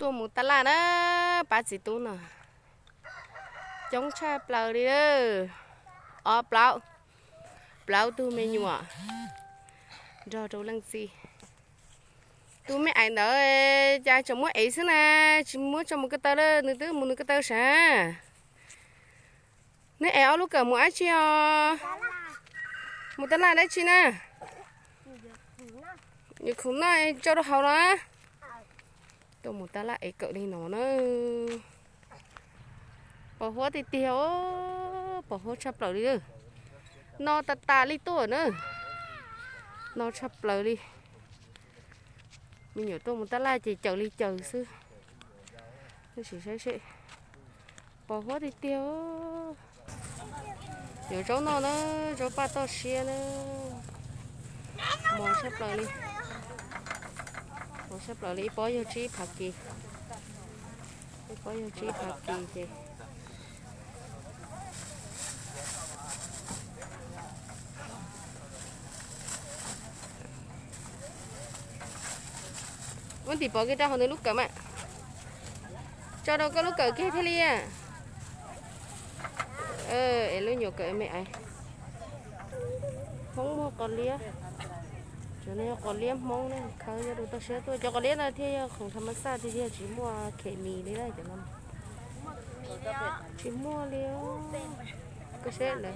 Tuaj mus taj laj na, pab txiv tub no coob tshaj plaws li. Ob plaub, plaub tug me nyuam nrog rau leej txiv. Tus me aiv ntawd cas tseem muab ev xwb na, tsis muab tso mus ko taw lawm, nws twb mus nws ko taw sav. Neb ev ob lub kawm mus dab tsi os? Mus taj laj dab tsi na? Yuav khoom noj tso rau hauv los. Tuaj mus taj laj ev kawm li no na. Pos huab tiag tiag, pos huab tshaj plaws li. No tas tas li tuaj na. No tshaj plaws li. Me nyuam tuaj mus taj laj ces caws li caws xwb. Tab sis saib seb, pos huab tiag tiag. Yuav zaub noj na, zaub paj toj siab na. Mos tshaj plaws li, mos tshaj plaws li, ib pob yog tsib phav kis, ib pob yog tsib phav kis ces muab ntim pov kiag rau hauv nws lub kawm mas. Tso rau koj lub kawm kiag thiaj li. Es lub nyuam kawm me aiv. Hmoob muag qos liab. Cov no yog qos liab Hmoob na, khawb nyob rau toj siab tuaj. Cov qos liab no thiaj yog khoom tham mas xaj tiag tiag, tsis muaj khem mis li na cov no. Tsis muaj li. Koj saib ntawd,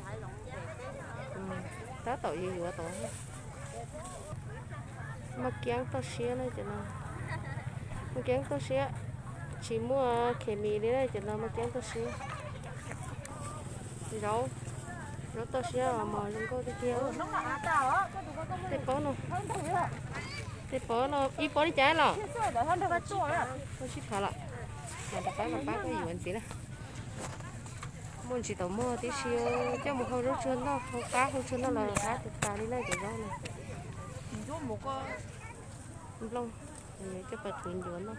tab tom yuav yuav tod. Maj kiab toj siab na cov no, maj kiab toj siab, tsis muaj khem mis li na cov no, maj kiab toj siab. Zaub, zaub toj siab mos zoo nkauj tiag tiag. Tej pob no, tej pob no ib pob li cas los? Koj sib tham los, mam rov qab los pab koj yuav ntxiv na. Muaj ntsis taum muag tib si, coj mus hau zaub tsuag noj, hau qab hau tsuag noj los qab tas tas li na cov zaub no. Nplooj, coj pais qhwv ncuav noj.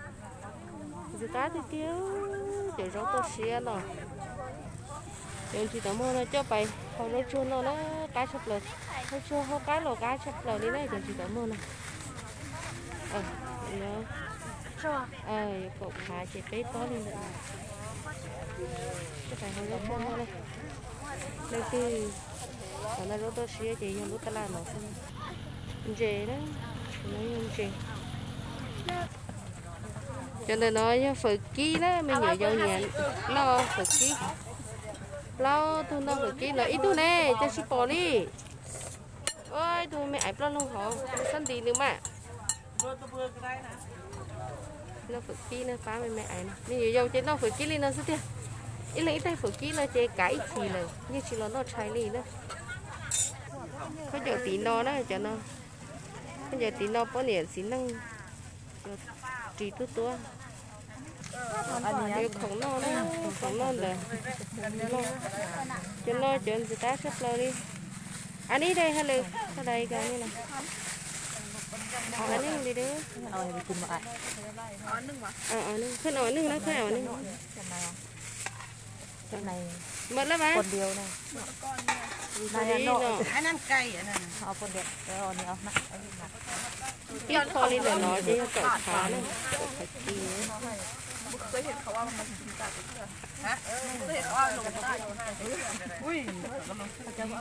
Ntxim qab tiag tiag, cov zaub toj siab no. Cov ntsis taum muag no coj pais hau zaub tsuag noj na, qab tshaj plaws. Zaub tsuag hau qab los qab tshaj plaws li na cov ntsis taum muag no. Yuav kaum phav ces peb pob li ntawm no. Coj pais hau zaub tsuag noj na. Leej twg xav noj zaub toj siab ces yog lub taj laj no xwb. Ntses na, no yog ntses. Cov ntawm no yog fawm kib na, me nyuam yaus nyiam noj fawm kib. Plaub tug noj fawm kib no, ib tug ne cas tsis pom li. Ib tug me aiv ploj loog hauv, xab ntis nws mas. Noj fawm kib na, pab me me aiv no, me nyuam yaus ces noj fawm kib li no xwb tiag. Ib leeg ib tais fawm kib no ces kav ib chim lawm, yeej tsis los noj tshais li na. Khaub ncaws tiv no na cov no, khaub ncaws tiv no poj niam txiv neej ris tuab tuab. Yuav khoom noj na, khoom noj ntawd. Cov no cov ntxim qab tshaj plaws li. Ab nib dai ha lwm, tau dais kas nib na. Ab nib li dab. Pheej ob nib na, pheej ob nib. Mawm lawm mas. Ib qho li ntawm no ces yog kaum phav na, kaum phav kis.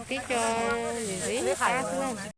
Tib co ntxim qab xwb na.